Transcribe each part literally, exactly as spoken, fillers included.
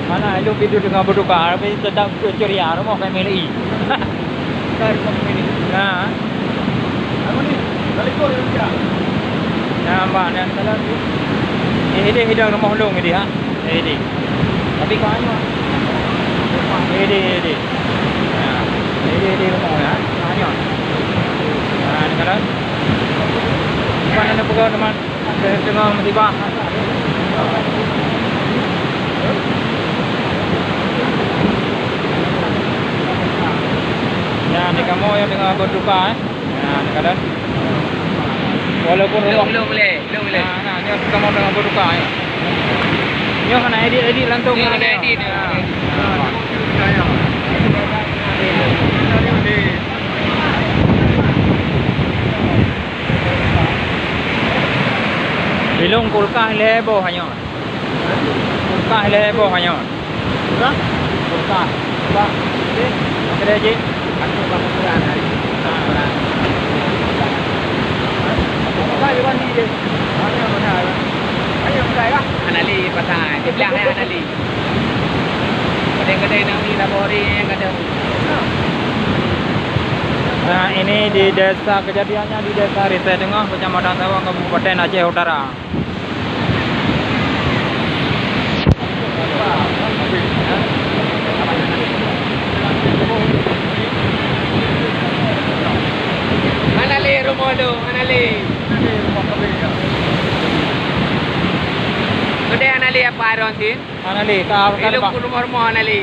Hana, ilôn pih duek teungoh beuduka, tapi teutap keu ceria, rumoh family. Bukan rumoh family. Nah. Apa ni? Dari gol dia pecah. Nampak, dan kalau tu, eh, idéh, idéh rumoh lôn idéh, ha? Eh, idéh. Tapi kau hanyut. Eh, idéh, idéh. Nah. Eh, idéh, idéh rumoh, ya. Hanyut. Nah, ni kalau. Bukan ada pegang, teman. Teungoh musibah. Nyan di kamoe nyang teungoh beuduka, eh. Nyan di kadan. Walaupun rumoh. Lôn, lôn lé, lôn lé. Nah, nah, nyoe kamoe teungoh beuduka, eh. Nyoe hana edit-edit langsung. Nyoe hana edit, nyoe. Nah. Ilôn kulkas lhèe boh nyoe. Kulkas lhèe boh nyoe. Kulkas? Kulkas. Bah, jadi, kedai jih. Aku bang ukuran hari. Ah. Kulkas di mana dia? Mana, mana? Ayo, mulai lah. Anali pasang. Di belakang ya, Anali. Kadang-kadang nak ni, nak boring, kadang. Nah, ini di desa, kejadiannya di Desa Risai Tengah, Kecamatan Sawang, Kabupaten Aceh Utara. Hana lé rumoh lôn, hana lé. Keudè hana lé apa Aron tin? Hana lé, ka, ka. Ilôn leubah. Keu rumoh-rumoh hana lé.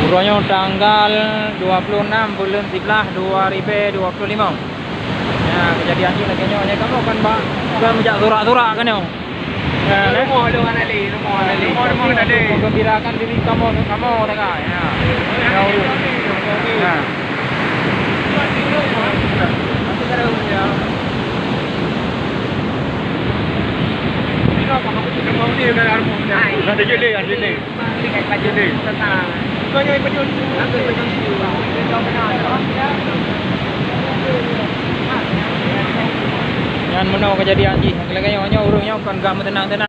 Uroe nyoe tanggal dua puluh enam buleuen siblaih dua ribu dua puluh lima. Ya, kejadian jih lagèe nyoe, nyan kamoe kan bak, kan meujak surak-surak kan nyoe. Ya, rumoh lôn hana lé, rumoh hana lé. Rumoh, rumoh hana lé. Menggembirakan diri kamoe, kamoe tengah, ya. Ya, ya. Ada je lé, ada je lé. Nyan meunoe kejadian jih. Lagèe nyoe, nyoe ureueng nyoe kon ka meuteunang-teunang.